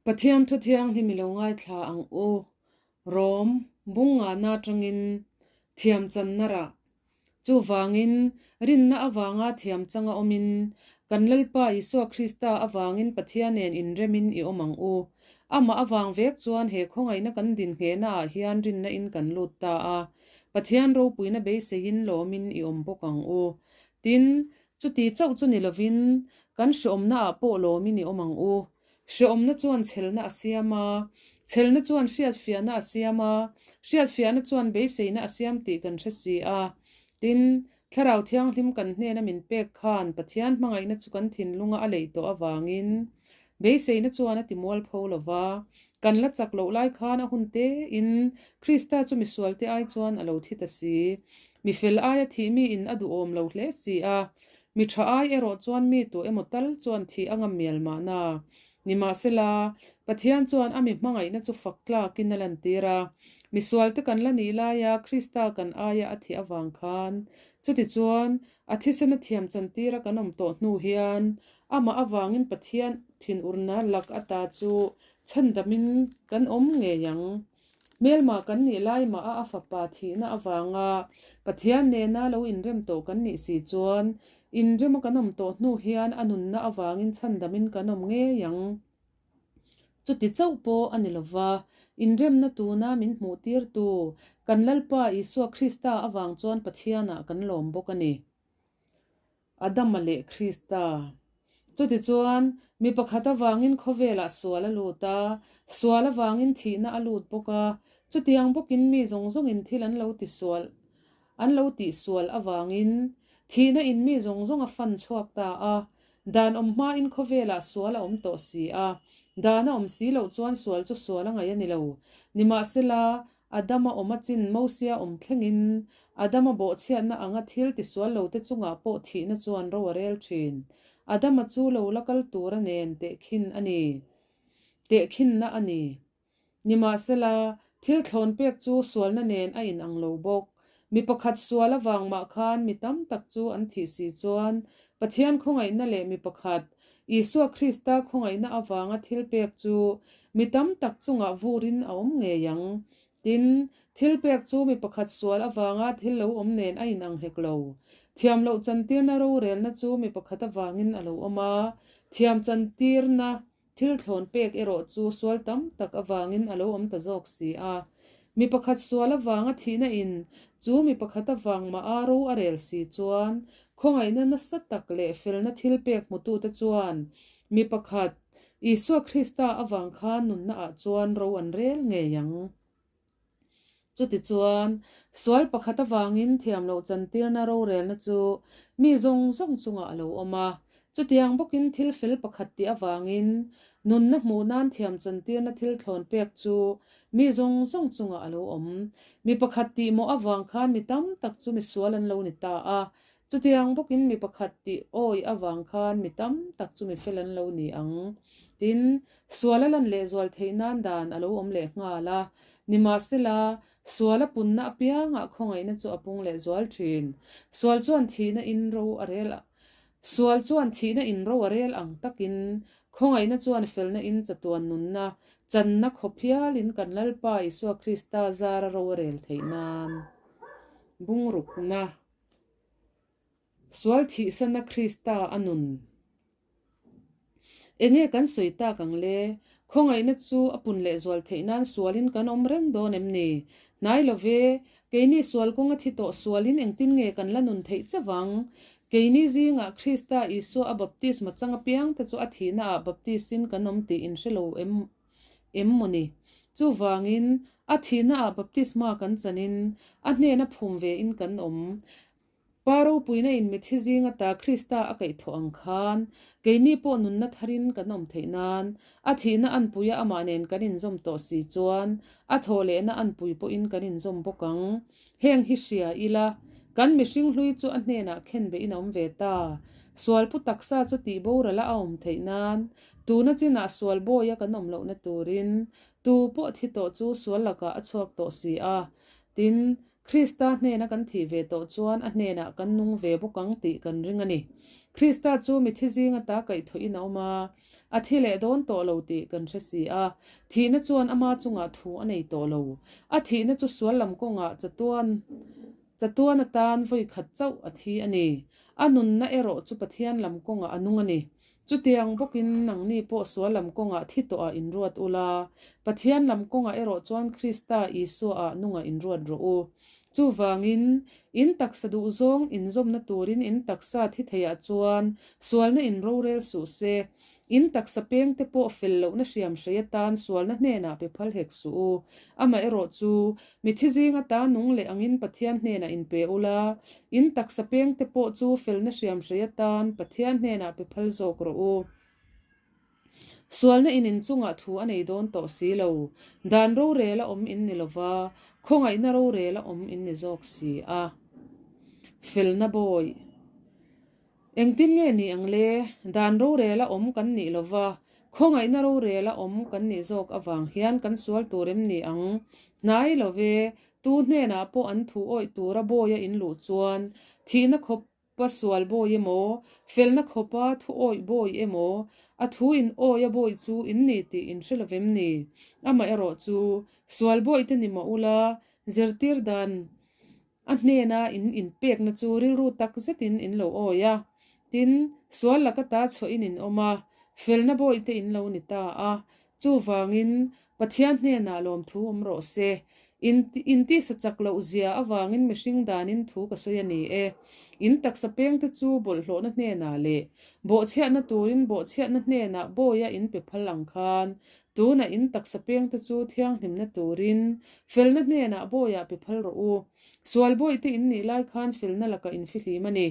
Pathian thu thianghlim i lo ngaithla ang u. Rom, bung ngahna atangin thiam channa rah. Chuvangin, rinna avanga thiam changa awmin, kan Lalpa Isua Krista avangin Pathian nen inremin i awm ang u. Amah avang vek chuan he khawngaihna kan din nghehna ah hian rinna in kan lut ta a. Pathian ropuina beiseiin lawmin i awm bawk ang u. Tin, chuti chauh chu ni lovin, kan hreawmna ah pawh lawmin i awm ang u. Hreawmna chuan chhelna a siam a, chhelna chuan hriatfiahna a siam a, hriatfiahna chuan beiseina a siam tih kan hre si a. Tin, Thlarau Thianghlim kan hnena min pek khan Pathian hmangaihna chu kan thinlunga a leih tawh avangin beiseina chuan a ti mualpho lo va, kan la chak loh lai khan a hun tein Krista chu misualte ai chuan a lo thi ta si. Mifel aia thih miin a duhawm lo hle si a, Mi tha ai erawh chuan mi tu emaw tal chuan thih a ngam mial mahna. Nimahsela, Pathian chuan a mi hmangaihna chu fak tlakin a lantir a. Misualte kan la nih laia Krista kan aia a thih avang khan, chutichuan, a thisen a thiam chantira kan awm tawh hnu hian, amah avangin Pathian thinurna lak ata chu chhandamin kan awm ngei ang. Hmelma kan nih lai mah a a fapa thihna avanga Pathian nena lo inrem tawh kan nih si chuan inrema kan awm tawh hnu hian a nunna avangin chhandamin kan awm ngei ang. Chuti chauh pawh a ni lova, inremna tuna min hmuh tirtu kan Lalpa Isua Krista avang chuan Pathianah kan lawm bawk a ni. Adama leh Krista. Chutichuan, mi pakhat avangin khawvelah sual a lut a, sual avangin thihna a lut bawk a, chutiang bawkin mi zawng zawngin thil an lo ti sual an lo tih sual avangin thihna in mi zawng zawng a fan chhuak ta a. Dan awm hmain khawvelah sual a awm tawh si a, dan a awm si loh chuan sual chu sual a ngaih a ni lo. Nimahsela, Adama awm a chin Mosia awm thlengin Adama bawhchhiatna anga thil tisual lote chungah pawh thihna chuan ro a rel thin. Adama chu lo la kal tura nen tehkhin a ni. Tehkhinna a ni. Nimahsela, thil thlawn pek chu sualna nen a inang lo bawk. Mi pakhat sual avang mah khan mi tam tak chu an thih si chuan Pathian khawngaihna leh mi pakhat, Isua Krista khawngaihna avanga thil pek chu mi tam tak chungah vurin a awm ngei ang. Tin, thil pek chu mi pakhat sual avanga thil lo awm nen a inang hek lo. Thiam loh chantirna rorelna chu mi pakhat avangin a lo awm a, thiam chantirna Thil thlawn pek erawh chu sual tam tak avangin a lo awm ta zawk si a. Mi pakhat sual avanga thihna in chu mi pakhat avang mah a ro a rel si chuan khawngaihna nasa tak leh felna thil pek hmutute chuan mi pakhat, Isua Krista avang khan nunna ah chuan ro an rel ngei ang. Chutichuan, sual pakhat avangin thiam loh chantirna rorelna chu mi zawng zawng chungah a lo awm a. Chutiang bawkin thil fel pakhat tih avangin nunna hmuh nan thiam chantirna thil thlawn pek chu mi zawng zawng chungah a lo awm. Mi pakhat tih mawh avang khan mi tam tak chu mi sual an lo ni ta a. Chutiang bawkin mi pakhat tih awi avang khan mi tam tak chu mi fel an lo ni ang. Tin, sual a lan lehzual theih nan dan a lo awm leh nghal a. Nimahsela, sual a punna apiangah khawngaihna chu a pung lehzual thin. Sual chuan thihna in ro a rel Sual chuan thihna in ro a rel ang takin, khawngaihna chuan felna in chatuan nunna channa khawp hialin kan Lalpa Isua Krista zara ro a rel theih nan. Bungrukna. Sual thihsana Krista a nun. Enge kan sawi tak ang le? Khawngaihna chu a pun lehzual theih nan sualin kan awm reng dawn em ni? Hnai lo ve, keini sual kawnga thi tawh sualin engtin nge kan la nun theih che vang? Keini zingah Krista Isua a baptisma chang apiangte chu a thihnaah baptisin kan awm tih in hre lo em? Em maw ni? Chuvangin, a thihnaah baptisma kan chanin, a hnena phum vein kan awm. Pa ropuina in mithi zing ata Krista a kaihthawh ang khan, keini pawh nunna tharin kan awm theih nan, a thihna anpuia amah nen kan inzawm tawh si chuan, a thawh lehna anpui pawhin kan inzawm bawk ang. Heng hi hria ila, kan mihring hlui chu a hnenah khenbehin a awm ve ta. Sualpu taksa chu tih borala a awm theih nan, Tuna chinah sual bawia kan awm lohna turin tu pawh thi tawh chu sual lakah a chhuak tawh si a. Tin, Krista hnena kan thih ve tawh chuan a hnenah kan nung ve bawk ang tih kan ring a ni. Krista chu mithi zing ata kaihthawhin a awm a, a thi leh dawn tawh lo tih kan hre si a. Thihna chuan ama chungah thu a nei tawh lo. A thihna chu sual lam kawngah chatuan chatuan atan vawi khat chauh a thi a ni. A nunna erawh chu Pathian lam kawngah a nung a ni. Chutiang bawkin nangni pawh sual lam kawngah thi tawhah inruat ula, Pathian lam kawngah erawh chuan Krista Isuaah nungah inruat rawh u. Chuvangin, in taksa duhzawng inzawmna turin in taksa thi theiah chuan sualna in rorel suh se. In taksa pengte pawh fel lohna hriam hrei atan sualna hnenah pe phal hek suh u. Amaherawh chu, mithi zing ata nung leh angin Pathian hnenah in pe ula, in taksa pengte pawh chu felna hriam hrei atan Pathian hnenah pe phal zawk rawh u. Sualna in inchungah thu a nei dawn tawh si lo. Dan rorel a awm in ni lova, khawngaihna rorel a awm in ni zawk si a. Felna bawi. Engtin nge ni ang le? Dan rorel a awm kan nih lova, khawngaihna rorel a awm kan nih zawk avang hian kan sual tur em ni ang? Hnai lo ve, tu hnenah pawh an thu awih tura bawi a inluh chuan thihna khawp Pa sual bawi emaw, felna khawpa thu awih bawi emaw, a thu in awi a bawi chu in ni tih in hre lovem ni? Amaherawh chu, sual bawi te ni mah ula, zirtir dan a hnena in inpekna chu rilru tak zetin in lo awi a. Tin, sual laka ta chhuahin in awm a, felna bawi te in lo ni ta a. Chuvangin, Pathian hnenah lawmthu awm rawh se. In intisa chak loh zia avangin mihring danin thu ka sawi a ni e. In taksa pengte chu bawlhhlawhna hnenah leh bawhchhiatna turin bawhchhiatna hnenah bawia in pe phal ang khan, tunah in taksa pengte chu thianghlimna turin felna hnenah bawia pe phal rawh u. Sual bawihte in nih lai khan felna lakah in fihlim a ni.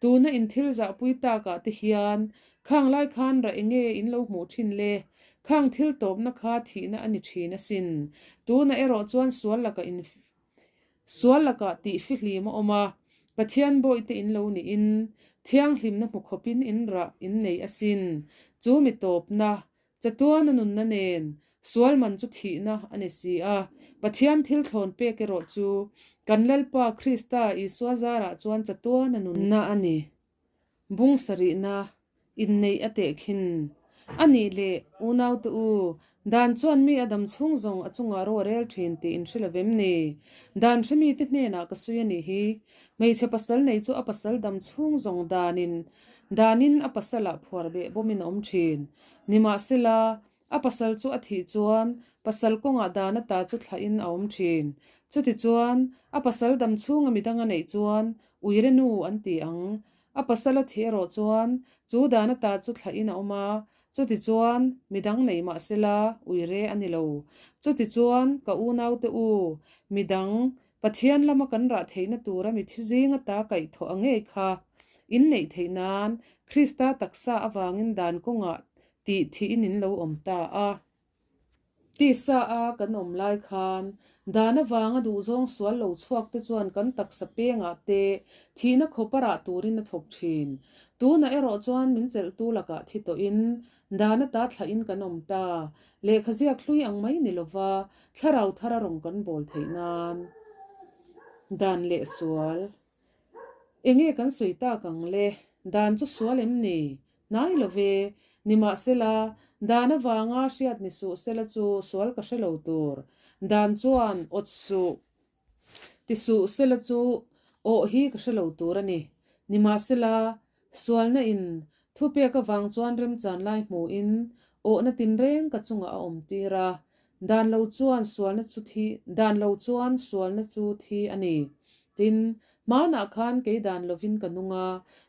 Tuna in thil zahpui takah te hian Khang lai khan rah enge in lo hmuh thin le? Khang thil tawpna kha thihna a ni thin asin. Tunah erawh chuan sual lakah in sual lakah tih fihlim a awm a, Pathian bawihte in lo niin thianghlimna hmu khawpin in rah in nei asin. Chu mi tawpna, chatuana nunna nen sual man chu thihna a ni si a. Pathian thil thlawn pek erawh chu kan Lalpa Krista Isua zarah chuan chatuana nunna a ni. Bung sarihna inneih a teh khin. A nih leh, unaute u, dan chuan mi a dam chhung zawng a chungah ro a rel thin tih in hre lo vem ni? Dan hre mite hnenah ka sawi a nih hi. Hmeichhe pasal nei chu a pasal dam chhung zawng danin danin a pasalah phuar beh bawmin a awm thin. Nimahsela, A pasal chu a thih chuan pasal kawngah dan ata chu thlahin a awm thin. Chutichuan, a pasal dam chhunga midang a neih chuan uire nu an ti ang. A pasal a thih erawh chuan chu dan ata chu thlahin a awm a, chutichuan, midang neih mah sela uire a ni lo. Chutichuan, ka unaute u, midang, Pathian lama kan rah theihna tura mithi zing ata kaihthawh a ngei kha. Inneih theih nan, Krista taksa avangin dan kawngah tih thihin in lo awm ta a. Tisa a kan awm lai khan, dan avanga duhzawng sual lo chhuak te chuan kan taksa pengah te thihna khawp a rah turin a thawk thin. Tunah erawh chuan min chelhtu lakah thi tawhin, dan ata thlahin kan awm ta. Lehkha ziak hlui ang mai ni lova, thlarau thar a rawn kan bawl theih nan. Dan leh sual. Enge kan sawi tak ang le? Dan chu sual em ni? Hnai lo ve. Nimahsela, dan avanga hriat ni suh sela chu sual ka hre lo tur. Dan chuan awt suh ti suh sela chu awh hi ka hre lo tur a ni. Nimahsela, sualna in thupek avang chuan remchan lai hmuhin awhna tinreng ka chungah a awm tir a. Dan lo chuan sualna chu thi, dan lo chuan sualna chu thi a ni. Tin, hmanah khan kei dan lovin ka nung a,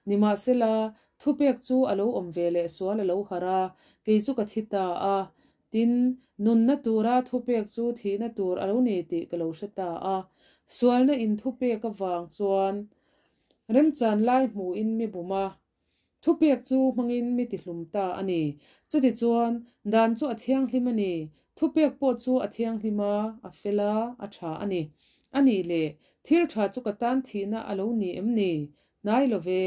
nimahsela, thupek chu a lo awm ve leh sual a lo harh a, kei chu ka thi ta a. Tin, nunna tura thupek chu thihna tur a lo ni tih ka lo hre ta a. Sualna in thupek avang chuan remchan lai hmuhin mi bum a, Thupek chu hmangin mi tihlum ta a ni. Chutichuan, dan chu a thianghlim a ni. Thupek pawh chu a thianghlim a, a fel a, a tha a ni. A nih leh, thil tha chu ka tan thihna a lo ni em ni? Hnai lo ve,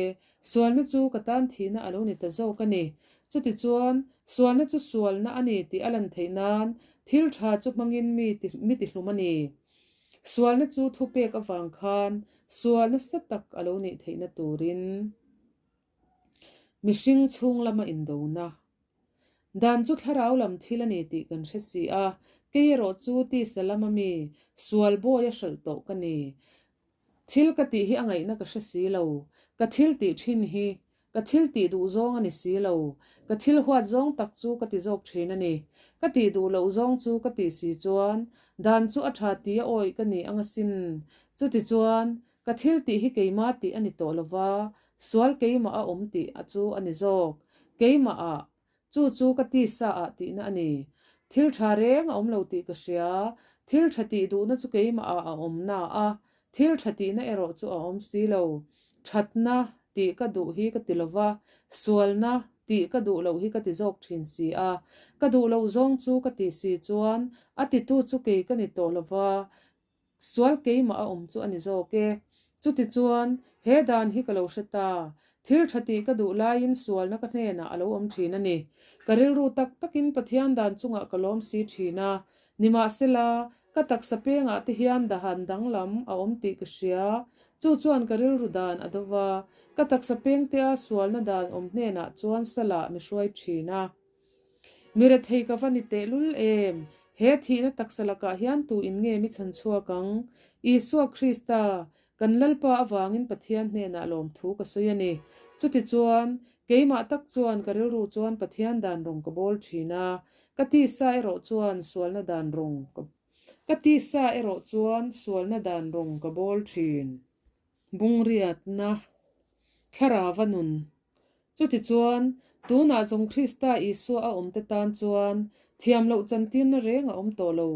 sualna chu ka tan thihna a lo ni ta zawk a ni. Chutichuan, sualna chu sualna a ni tih a lan theih nan, thil tha chu hmangin mi mi tihlum a ni. Sualna chu thupek avang khan sual nasa tak a lo nih theihna turin. Mihring chhung lama indona. Dan chu thlarau lam thil a ni tih kan hre si a, kei erawh chu tisa lama mi sual bawi a hralh tawh ka ni. Thil ka tih hi a ngaihna ka hre si lo. Ka thil tih thin hi ka thil tih duh zawng a ni si lo. Ka thil huat zawng tak chu ka ti zawk thin a ni. Ka tih duh loh zawng chu ka tih si chuan dan chu a tha ti a awih ka ni ang asin. Chutichuan, ka thil tih hi keimah tih a ni tawh lo va, sual keimah a awm tih a chu a ni zawk. Keimah ah, chu chu ka tisa ah tihna a ni. Thil tha reng a awm lo tih ka hria. Thil tha tih duhna chu keimah ah a awm na a, thil tha tihna erawh chu a awm si lo. Thatna tih ka duh hi ka ti lo va, sualna tih ka duh loh hi ka ti zawk thin si a. Ka duh loh zawng chu ka tih si chuan a titu chu kei ka ni tawh lo va, Sual keimah a awm chu a ni zawk e. Chutichuan, he dan hi ka lo hre ta. Thil tha tih ka duh laiin sualna ka hnenah a lo awm thin a ni. Ka rilru tak takin Pathian dan chungah ka lawm si thin a. Nimahsela, ka taksa pengah te hian dahan danglam a awm tih ka hria. Chu chuan ka rilru dan a do va, ka taksa pengtea sualna dan awm hnenah chuan salah mi hruai thin a. Mi rethei ka va ni tehlul em? He thihna taksa lakah hian tu in nge mi chhan chhuak ang? Isua Krista, kan Lalpa avangin Pathian hnenah lawmthu ka sawi a ni. Chutichuan, keimah tak chuan ka rilru chuan Pathian dan rawng ka bawl thin a, ka tisa erawh chuan sualna dan rawng ka ka tisa erawh chuan sualna dan rawng ka bawl thin. Bungriatna Thlarauva nun Chutichuan, tunah zawng Krista Isua a awmte tan chuan thiam loh chantirna reng a awm tawh lo.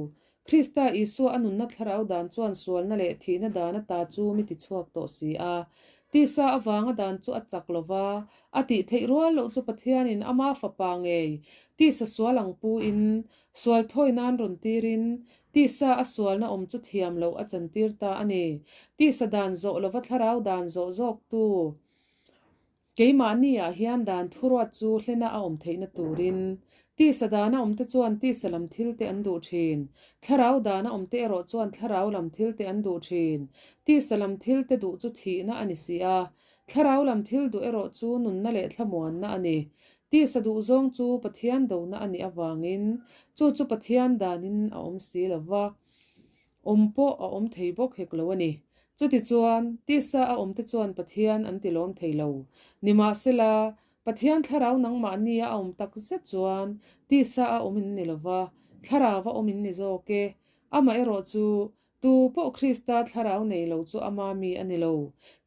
Krista Isua a nunna thlarau dan chuan sualna leh thihna dan ata chu mi tichhuak tawh si a. Tisa avanga dan chu a chak lo va, a tih theih rual loh chu Pathianin ama Fapa ngei tisa sual ang puin, sual thawi nan rawn tirin, tisa a sualna awm chu thiam loh a chantir ta a ni. Tisa dan zawh lova thlarau dan zawh zawktu. Keimahni ah hian dan thuruat chu hlena a awm theihna turin tisa dana awmte chuan tisa lam thil te an duh thin. Thlarau dana awmte erawh chuan thlarau lam thil te an duh thin. Tisa lam thil te duh chu thihna a ni si a, thlarau lam thil duh erawh chu nunna leh thlamuanna a ni. Tisa duh zawng chu Pathian dona a nih avangin chu chu Pathian danin a awm si lo va. Awm pawh a awm thei bawk hek lo a ni. Chutichuan, tisa a awmte chuan Pathian an ti lawm thei lo. Nimahsela, Pathian thlarau nangmahni a awm tak zet chuan tisa a awm in ni lo va, thlarau a awm in ni zawk e. Amaherawh chu, tu pawh Krista thlarau nei lo chu ama mi a ni lo.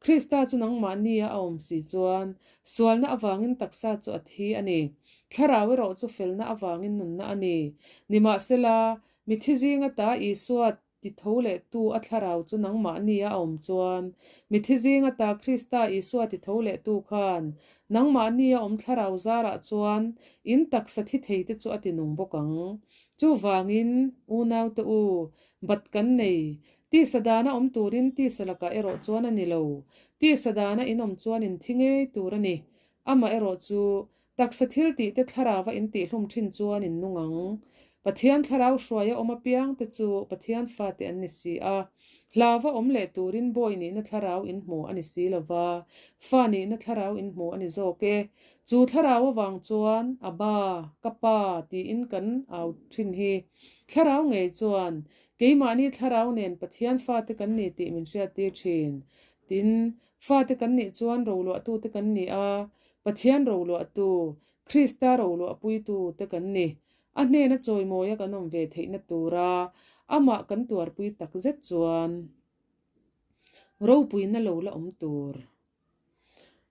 Krista chu nangmahni a awm si chuan, sualna avangin taksa chu a thi a ni. Thlarau erawh chu felna avangin nunna a ni. Nimahsela, Mithi zinga ta Isua ti tho leh tu a thlarau chu nangmahni a awm chuan, mithi zinga ta Krista Isua ti tho leh tu khan nangmahni a awm thlarau zarah chuan in taksa thi thei te chu a ti nung bawk ang. Chuvangin, unaute u, bat kan nei. Tisa dana awm turin tisa lakah erawh chuan a ni lo. Tisa dana in awm chuan in thi ngei tur a ni. Amaherawh chu, Taksa thil tih te thlarau a intihhlum thin chuan in nung ang. Pathian thlarau hruai a awm apiang te chu Pathian fate an ni si a. Hlauva awm leh turin bawi nihna thlarau in hmu a ni si lo va, fa nihna thlarau in hmu a ni zawk e. Chu thlarau avang chuan, Abba, ka pa, tiin kan au thin hi. Thlarau ngei chuan, keimahni thlarau nen Pathian fate kan ni tih min hriattir thin. Tin, fate kan nih chuan roluahtute kan ni a, Pathian roluahtu, Krista roluahpuitu te kan ni. A hnena chawimawia kan awm ve theihna tura amah kan tuarpui tak zet chuan ropuina lo la awm tur.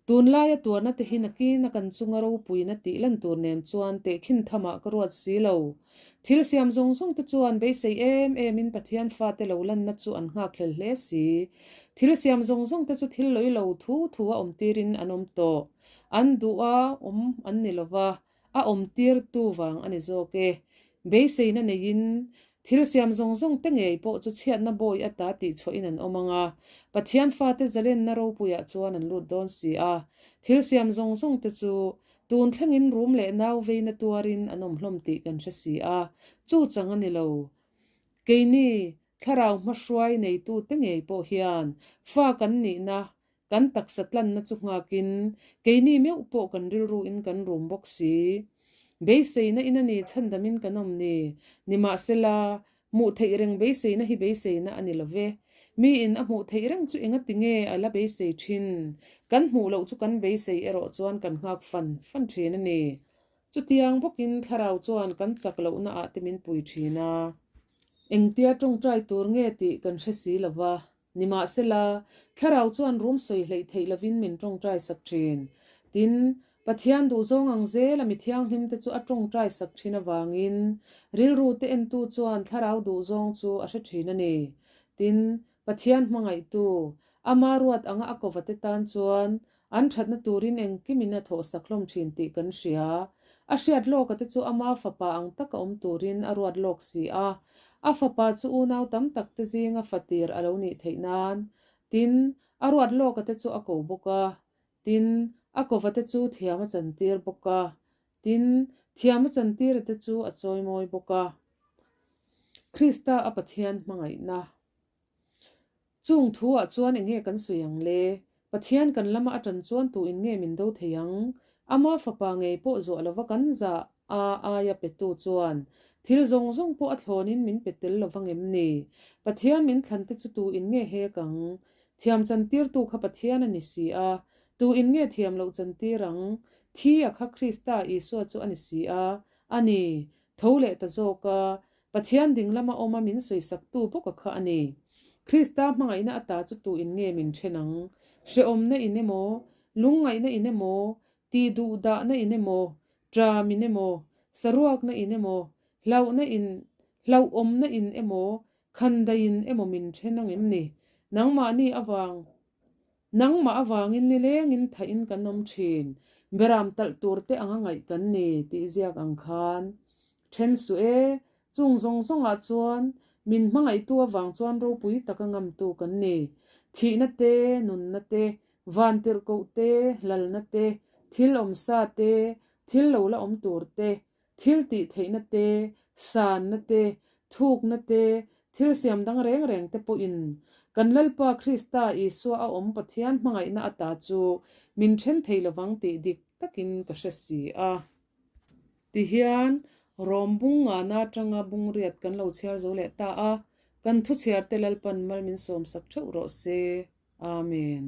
Tunlaia tuarna te hi nakina kan chunga ropuina tih lan tur nen chuan tehkhin thamah ka ruat si lo. Thil siam zawng zawng te chuan beisei em emin Pathian fate lo lanna chu an nghakhlel hle si. Thil siam zawng zawng te chu thil lawih lo thu thu a awm tirin an awm tawh. An duh a awm an ni lo va, a awm tirtu vang a ni zawk e. Beiseina neiin thil siam zawng zawng te ngei pawh chu chhiatna bawi ata tih chhuahin an awm ang a, Pathian fate zalenna ropuiah chuan an lut dawn si a. Thil siam zawng zawng te chu tun thlengin rum leh nau veina tuarin an awm hlawm tih kan hre si a, chu chang a ni lo. Keini Thlarau hmahruai neitute ngei pawh hian fa kan nihna, Kan taksa tlanna chu nghakin keini meuh pawh kan rilru in kan rum bawk si. Beiseina in a ni chhandamin kan awm ni. Nimahsela, hmuh theih reng beiseina hi beiseina a ni lo ve. Miin a hmuh theih reng chu engati nge a la beisei thin? Kan hmuh loh chu kan beisei erawh chuan kan nghak fan fan thin a ni. Chutiang bawkin thlarau chuan kan chak lohna ah te min pui thin a. Engtia tawngtai tur nge tih kan hre si lo va. Nimahsela, thlarau chuan rum sawi hleih theih lovin min tawngtai sak thin. Tin, Pathian duhzawng ang zela mi thianghlimte chu a tawngtai sak thin avangin, rilru te entu chuan thlarau duhzawng chu a hre thin a ni. Tin, Pathian hmangaihtu, ama ruat anga a kovate tan chuan An thatna turin engkimin a thawhsak hlawm thin tih kan hria. A hriat lawka te chu ama fapa ang taka awm turin a ruat lawk si a. A fapa chu unau tam tak te zinga fatir a lo nih theih nan. Tin, a ruat lawka te chu a ko bawk a. Tin, a kova te chu thiam a chantir bawk a. Tin, thiam a chantira te chu a chawimawi bawk a. Krista a Pathian hmangaihna. Chung thu ah chuan enge kan sawi ang le? Pathian kan lama a tan chuan tu in nge min do thei ang? Ama fapa ngei pawh zuah lova kan zah a aia petu chuan thil zawng zawng pawh a thlawn in min pe tel lova ngem ni? Pathian min thlan te chu tu in nge hek ang? Thiam chantirtu kha Pathian a ni si a, tu in nge thiam loh chantir ang? Thi a kha Krista Isua chu a ni si a, a ni, tho leh ta zawk a, Pathian ding lama awma min sawisaktu bawka kha a ni. Krista hmangaihna ata chu tu in nge min then ang? Hrehawmna in emaw, lungngaihna in emaw, tih duh dahna in emaw, ṭam in emaw, saruakna in emaw, hlauhna in, hlauhawmna in emaw, khandai in emaw min then ang em ni? Nangmahni avang Nangmah avangin nilengin thahin kan awm thin, beram talh tur te anga ngaih kan ni tih ziak ang khan. Then suh e, chung zawng zawngah chuan min hmangaihtu avang chuan ropui taka ngamtu kan ni. Thihna te, nunna te, vantirhkoh te, lalna te, thil awmsa te, thil lo la awm tur te, Thil tih theihna te, sanna te, thukna te, thil siam dang reng reng te pawhin kan Lalpa Krista Isua a awm Pathian hmangaihna ata chu min then thei lovang tih dik takin ka hre si a. Tihian, Rom bung ngana atanga bung riat kan lo chhiar zo leh ta a, kan thuchhiarte Lalpan mal min sawmsak theuh rawh se. Amen.